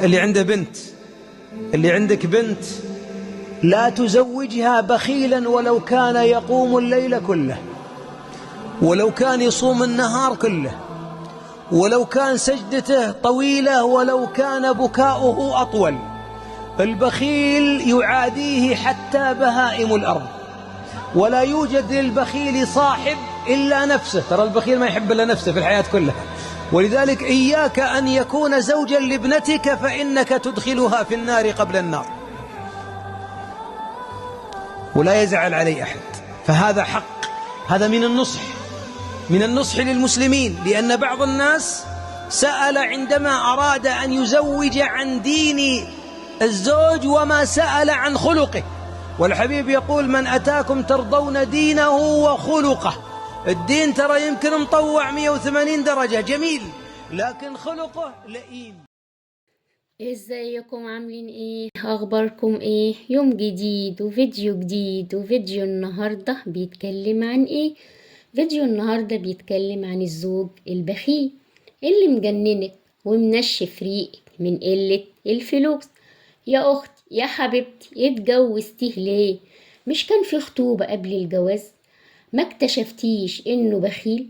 اللي عنده بنت، اللي عندك بنت لا تزوجها بخيلا ولو كان يقوم الليل كله، ولو كان يصوم النهار كله، ولو كان سجدته طويلة، ولو كان بكاؤه أطول. البخيل يعاديه حتى بهائم الأرض، ولا يوجد للبخيل صاحب إلا نفسه. ترى البخيل ما يحب إلا نفسه في الحياة كلها. ولذلك إياك أن يكون زوجا لابنتك فإنك تدخلها في النار قبل النار، ولا يزعل علي أحد. فهذا حق، هذا من النصح، من النصح للمسلمين، لأن بعض الناس سأل عندما أراد أن يزوج عن دين الزوج وما سأل عن خلقه. والحبيب يقول: من أتاكم ترضون دينه وخلقه. الدين ترى يمكن مطوع 180 درجة، جميل، لكن خلقه لئيم. ازيكم؟ عاملين ايه؟ اخباركم ايه؟ يوم جديد وفيديو جديد. وفيديو النهاردة بيتكلم عن ايه؟ فيديو النهاردة بيتكلم عن الزوج البخيل اللي مجننك ومنشف ريقك من قلة الفلوس. يا اختي يا حبيبتي، اتجوزتيه ليه؟ مش كان في خطوبة قبل الجواز؟ ما اكتشفتيش انه بخيل؟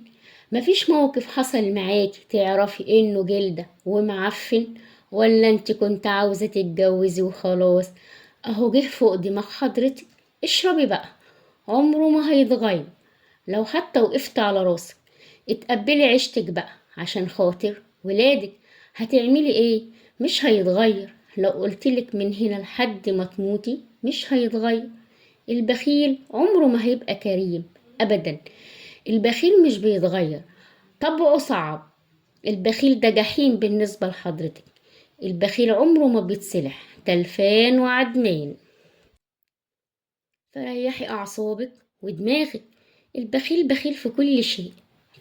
مفيش موقف حصل معاكي تعرفي انه جلدة ومعفن؟ ولا انت كنت عاوزة تتجوزي وخلاص؟ اهو جه فوق دماغ حضرتك، اشربي بقى، عمره ما هيتغير لو حتى وقفت على راسك. اتقبلي عيشتك بقى عشان خاطر ولادك. هتعملي ايه؟ مش هيتغير، لو قلتلك من هنا لحد ما تموتي مش هيتغير. البخيل عمره ما هيبقى كريم ابدا، البخيل مش بيتغير، طبعه صعب. البخيل ده جحيم بالنسبة لحضرتك. البخيل عمره ما بيتصلح، تلفان وعدمان. فريحي أعصابك ودماغك. البخيل بخيل في كل شيء،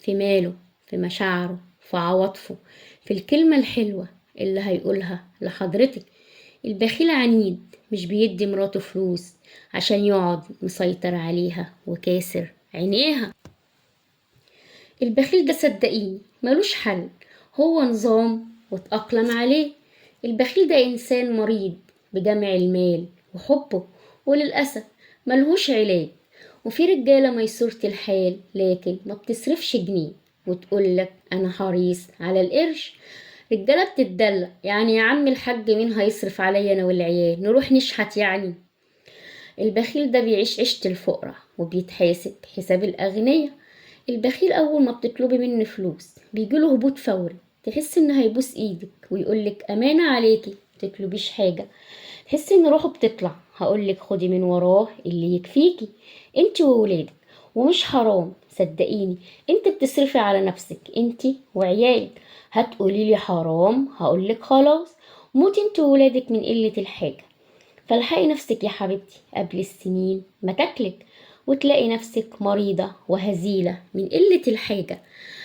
في ماله، في مشاعره، في عواطفه، في الكلمة الحلوة اللي هيقولها لحضرتك. البخيل عنيد، مش بيدي مراته فلوس عشان يقعد مسيطر عليها وكاسر عينيها. البخيل ده صدقيني ملوش حل، هو نظام واتأقلم عليه. البخيل ده إنسان مريض بجمع المال وحبه، وللأسف ملهوش علاج. وفي رجالة ميسورة الحال لكن ما بتصرفش جنيه وتقولك أنا حريص على القرش. رجالة بتتدلع، يعني يا عم الحاج مين هيصرف عليا أنا والعيال؟ نروح نشحت يعني. البخيل ده بيعيش عيشة الفقراء وبيتحاسب حساب الأغنياء. البخيل أول ما بتطلبي منه فلوس بيجيله هبوط فوري، تحس إن هيبوس إيدك ويقولك أمانة عليكي متطلبيش حاجة، تحسي إن روحه بتطلع. هقولك خدي من وراه اللي يكفيكي انت وولادك، ومش حرام صدقيني، انت بتصرفي على نفسك انت وعيالك. هتقولي لي حرام، هقولك خلاص موتي انت وولادك من قلة الحاجة. فالحقي نفسك يا حبيبتي قبل السنين ما تاكلك وتلاقي نفسك مريضة وهزيلة من قلة الحاجة.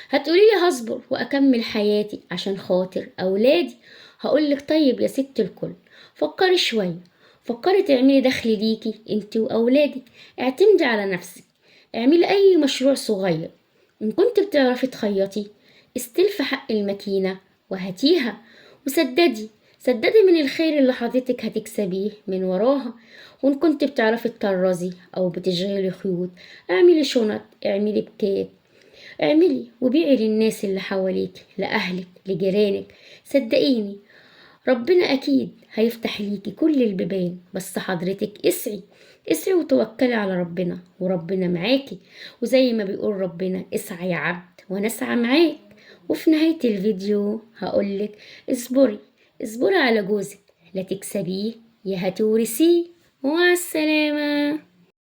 هتقولي لي هصبر وأكمل حياتي عشان خاطر أولادي، هقولك طيب يا ست الكل، فكري شوية، فكري تعملي دخل ليكي انت وأولادك، اعتمدي على نفسك، اعملي أي مشروع صغير. إن كنت بتعرفي تخيطي استلفي حق الماكينة وهاتيها، وسددي سددي من الخير اللي حضرتك هتكسبيه من وراها. وإن كنت بتعرفي تطرزي أو بتشغلي خيوط، اعملي شنط، اعملي بكات، اعملي وبيعي للناس اللي حواليك، لأهلك، لجيرانك. صدقيني ربنا أكيد هيفتح ليكي كل البيبان، بس حضرتك اسعي اسعي وتوكلي على ربنا، وربنا معاكي. وزي ما بيقول ربنا اسعى يا عبد ونسعى معاك. وفي نهاية الفيديو هقولك اصبري اصبري على جوزك، لا تكسبيه يا هتورثيه. ومع السلامة.